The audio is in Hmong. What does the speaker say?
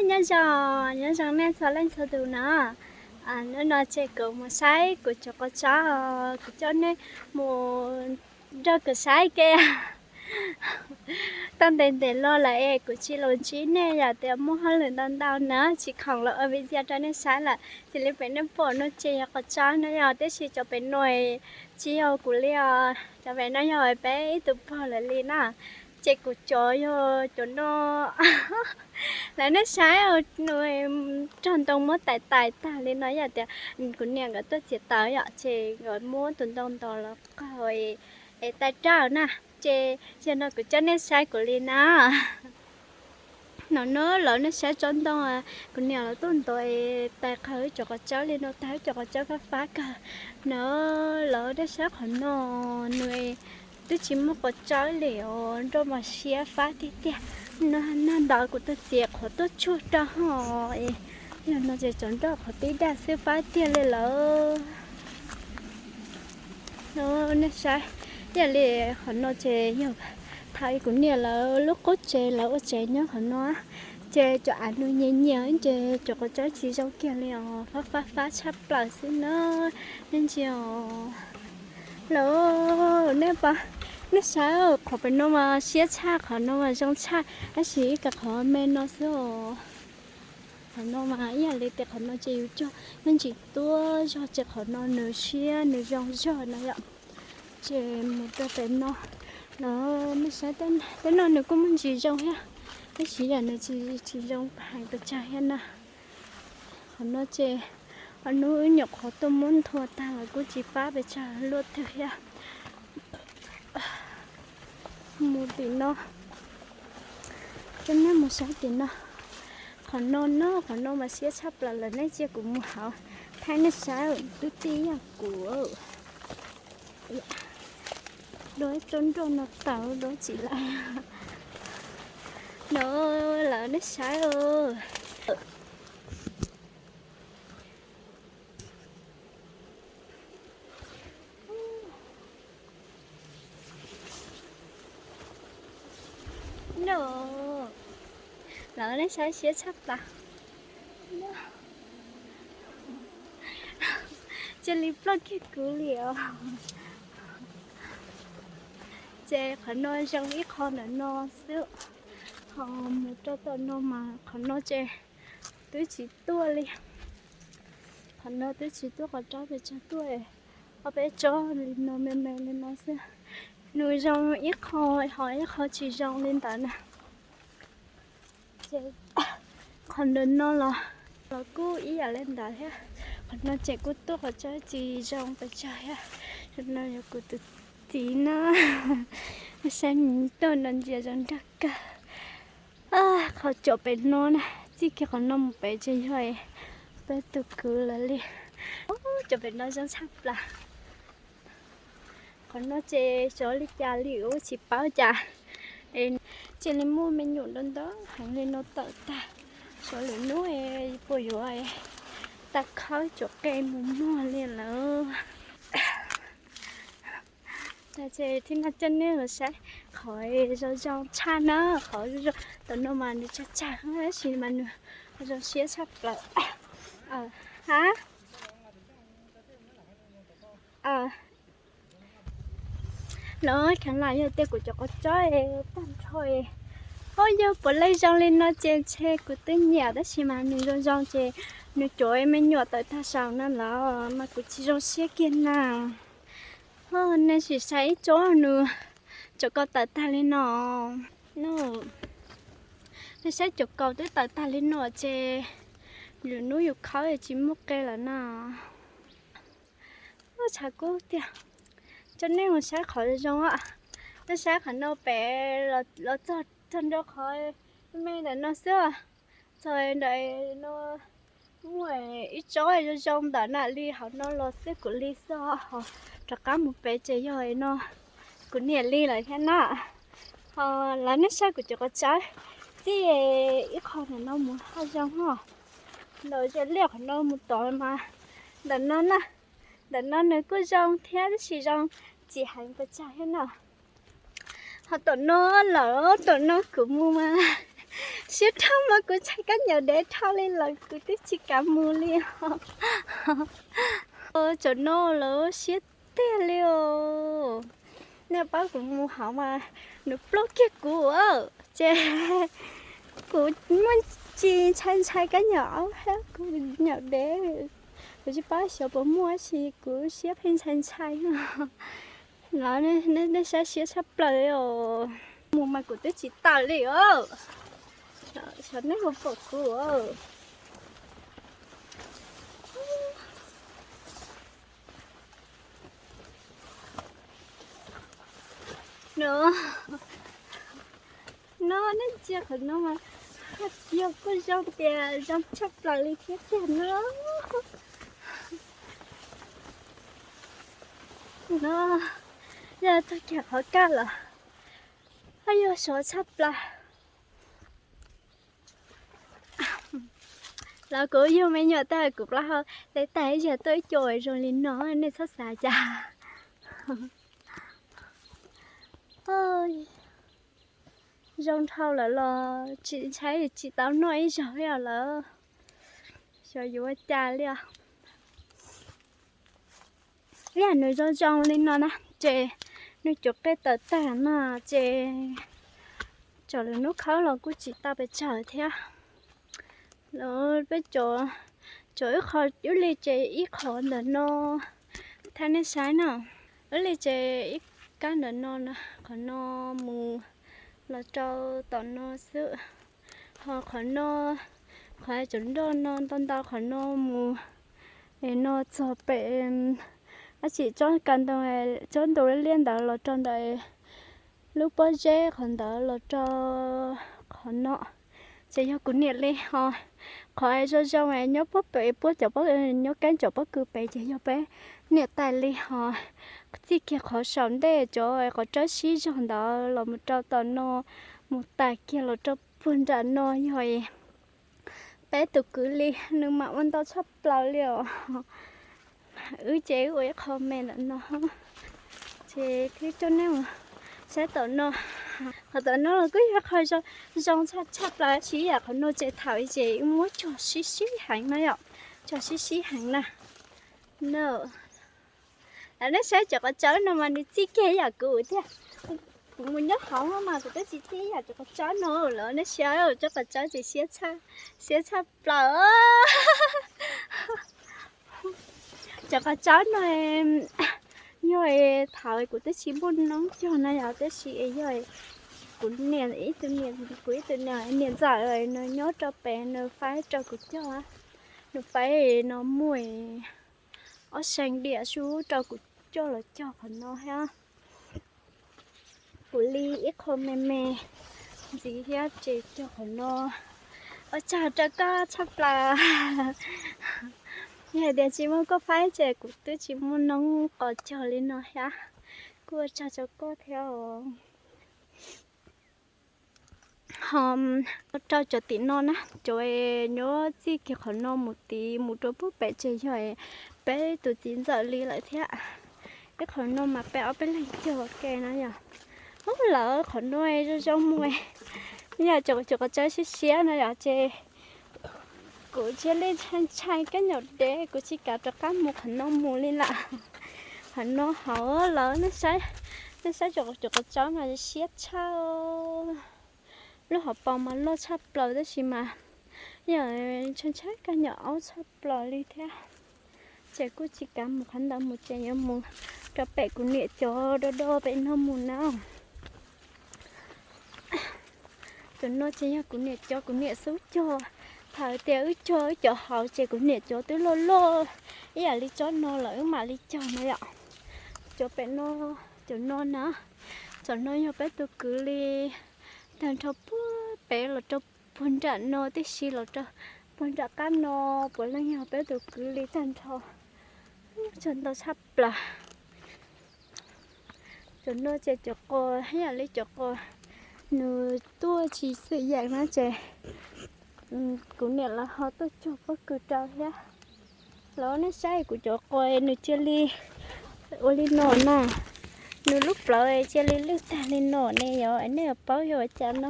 Nyob zoo, nyob zoo nej txhua leej txhua tus na. Hnub no ces kuv mus saib kuv cov qos tsob, kuv coj nej mus nrog kuv saib ke. Tau ntev ntev los lawm es kuv tsis los ntsib nej, yog tias muaj hauj lwm ntau ntau na tsis khoom los ua video rau nej saib lawm. Cia li pem nej pom no ces yog qos tsob na yog, tiam sis cov pem no tsis yog kuv li os, cov pem no yog peb ib tug pog lawv li na. Ces kuv cov yog cov no. Lawv nej saib, rog ntoo muab tais tais tag li no yom, tias kuv niam nkawd tuaj txiav taws yom, ces nkawd muab tus ntoo ntos los qaug es tais raj na. Ces yog no kuv coj nej saib kuv li na. No na lawv nej saib tsob ntoo, kuv niam lawv tuaj ntos es tais qaug wb cov qos tsob li no, tag wb cov qos tsob fab fab kawg na. Lawv nej saib qhov no, nws twb tsis muaj qos tsob li os, nroj mas siab fab tiag tiag. No nag ntawd kuv tau txiav qhov tuaj tsuag rau hauv, yog no ces cov nroj qhov tib daj xwb fab tiag li lawm. No nej saib, ib yam li qhov no ces yog thaum kuv niam lawv lub qub tsev lawv ua tsev nyob qhov no, ces cov av nws nyias nyias ces cov qos tsob tsis zoo kiag li os, fab fab fab tshaj plaws xwb na. Nej ntsia os, lawv nej pom, nej saib qhov pem no mas siab tshaj, qhov no mas zoo tshaj, tab sis ib qhov me no xwb os. Qhov no mas ib yam li tias qhov no ces yus cog me ntsis tuaj zog ces qhov no nws siab nws zoo zog na yom. Ces mus rau pem no, no nej saib, tej no nws kuj muaj ntsis zoo thiab, tab sis yam nws tsis zoo heev pes tsawg thiab na. Qhov no ces ob hnub nyuam qhuav tuaj muab nthua tag los kuj tsis fab pes tsawg luaj twg thiab. Mus tim no, coj nej mus saib tim no. Qhov no no, qhov no mas siab tshaj plaws lawm, nej cia kuv mus hauv thaij nej saib, twb tij yog kuv. Dua ib tsob nroj no tawv dua tsis lawm. No lawv nej saib. No lawv nej saib siab tshaj plaws. Cia li ploj kiag kuv li os. Ces qhov no zoo ib qho ntawm no xwb, ho mus rau tom no mas qhov no ces twb tsis tuaj li. Qhov no twb tsis tuaj qhov tsob pes tsawg tuaj, ob peb tsob li no me me li no xwb. Nws zoo ib qho ho ib qho tsis zoo li ntawd na. Ces qhov ntawm no los, los kuj ib yam li ntawd thiab. Qhov no ces kuj tuaj qhov tsob tsis zoo pes tsawg thiab. Qhov no yog kuv tus txiv na. Saib nws tuaj no ntsia zoo nraug kawg. Qhov cov pem no na, txij kiag qhov no mus pem ces yog peb tus kwv lawv li. Cov pem no zoo tshaj plaws. Qhov no ces xyov li cas li ua tsis paub cas, cia li muaj me nyuam ntau ntau heev li no tawm tag. Xyov lwm hnub puas yuav tau khawb cov qe mus muag li lawm. Ces thiab no coj nej los saib qhov zoo zoo tshaj na, qhov zoo zoo tom no mas nws tsag tsag tab sis mas nws zoo siab tshaj plaws. Ha, lawv kheev lam yog tias kuv cov qhov tsob tag nrho, o yog puav leej zoo li no ces ntshe kuv twb nyiam tab sis mas nws zoo zoo ces nws cov me nyuam tawm tag saum no los mas kuv tsis zoo siab kiag na. Nej sim saib ib tsob nws cov kaus tawm tag li no. Nej saib cov kaus twb tawm tag li no ces lwm hnub yus khawb tsis muaj qe lawm na. Tshav kub tiag. Coj nej mus saib qhov zoo zoo. Nej saib qhov no pem los txog, txog nrho qhov me ntawm no xwb. Txog ntawm no muaj ib tsob zoo zoo ntawm na li hauv no los xwb kuv li xwb. Rov qab mus pem ces yog no kuv niam li lawm thiab na. Ho lawv nej saib kuv cov qhov tsob txij ib qho ntawm no mus haj zoo ho. Ntawm ze liaj qhov no mus tod mas ntawm no na, ntawm no nws kuj zoo thiab tab sis zoo tsis heev pes tsawg thiab na. Ho tom no lawm, tom no kuv mus mas Siab dhau mas kuv ntshai kab nyom dev dhau li lawm kuv twb tsis kam mus li os. Cov no lawv siab tiag li os. Nej paub kuv mus hauv mas nws pluaj kiag kuv, ces kuv muaj tsis ntshai ntshai kab nyom aub thiab kuv nyom dev. Kuv tsis paub xyov puas muaj sis kuv siab pheej ntshai ntshai no. Nej saib siab tshaj plaws li os. Mus mas kuv twb tsis tawm li os. Xyov nej puas pom kuv. No, no nej ntsia qhov no mas, yog kuj zoo tias zoo tshaj plaws li thiab tiag no. No, yog txog kiag qhov kaj los, yog sov tshaj plaws. Los kuv yug me nyuam tag kuv plaub hau hle tag ib zaug tuaj ib co zoo li no, nej txhob xav cas. Zoo dhau lawm los tsis ntshai tsis tau noj ib zaug li lawm. Xyov yuav ua cas li os. Ib yam nws zoo zoo li no na, ces nws cov qe tawm tag no ces txawm lwm hnub khawb los kuj tsis tau pes tsawg thiab. Los peb cov, cov wb qho, wb li ces ib qho ntawm no, thaij nej saib na, wb li ces ib kab ntawm no, qhov no mus los rau tom no xwb. Ho qhov no, qhov cov nroj no ntau ntau qhov no mus, es no txog pem, dab tsi tsob ka ntoo, tsob ntoo liab liab ntawd los rau ntawm lub pob zeb qhov ntawd los rau qhov no. Ces yog kuv niam li ho, qhov zoo zoo nyob puag pem puab cov, nyob keeb cov pob kws pem ces yog peb niam tais li ho. Txij kiag qhov saum ntej cov qhov tsawb sib zog ntawd los mus rau tom no, mus tas kiag los rau puag nram no yog peb tus kwv li, nws mam ua ntau tshaj plaws li os. Wb ces wb ua ib qho me ntawm no, ces thiab coj nej mus saib tom no. Qhov tom no los kuj yog qho zoo tshaj tshaj plaws tsis yam qhov no ces thaum i ces wb muab cog sib sib heev na yom, cog sib sib heev na. No, nej saib cov qhov tsawb no mas nws txij kiag yam kuv tiag. Kuv mus nyob hauv mas kuv twb tsis txij yam cov qhov tsawb no lawm, nej saib cov qhov tsawb ces siab tshaj plaws. Cov qhov tsawb no yog thaum kuv twb tsis muaj noob cog na yog, tab sis yog kuv niam ib tug niam, kuv ib tug niam, niam ntxawm nws nyob rau pem nws faib rau kuv cog. Nws faib no muaj ob seem diam sub rau kuv coj los cog qhov no thiab. Kuv li ib qho me me ntxiv thiab ces cog qhov no. Ua tsaug rau koj tshaj plaws. Yog hais tias tsis muaj koj faib ces kuv twb tsis muaj noob qos cog li no thiab. Kuj ua tsaug rau koj thiab os. Ho rau cov tim no na, cov nyob txij kiag qhov no mus tid mus rau puag pem ces yog peb tus txiv ntxawm li lawm thiab. Ib qhov no mas peb ob peb leeg cog ua ke na yom. Ub, lawv qhov no zoo zoo mus, yog cov qhov tsawb siab siab no yom ces kuv cia li ntshai ntshai kab nyom dev, kuv tsis kam rov qab mus qhov no mus li lawm. Qhov no hauv lawv, nej saib cov qhov tsawb mas siab tshaj. Lub hauv paus mas loj tshaj plaws tab sis mas yog ntshai ntshai kab nyom aub tshaj plaws li thiab. Ces kuj tsis kam mus qhov ntawd mus ces yuav mus rau pem kuv niam cov do do pem no mus na. Cov no ces yog kuv niam cov, kuv niam xub cog. Thaum tias wb cog wb cov hauv ces kuv niam cov twb loj loj ib yam li tsob no lawm wb mam li cog na yom. Cov pem no, cov no na, cov no yog peb tus kwv li tag nrho puag pem los rau puag nram no tib si los rau puag nram qab no, puav leej yog peb tus kwv li tag nrho. Ub, tsag ntau tshaj plaws. Cov no ces cov qos ib yam li cov qos nws tuaj tsis xwm yeem na ces kuv niam lawv ho tuaj cog pob kws rau thiab. Los nej saib kuv cov qos nws cia li ua li no na, nws lub plawv cia li lwj tag li no ne yom, nej yuav paub yog ua cas no.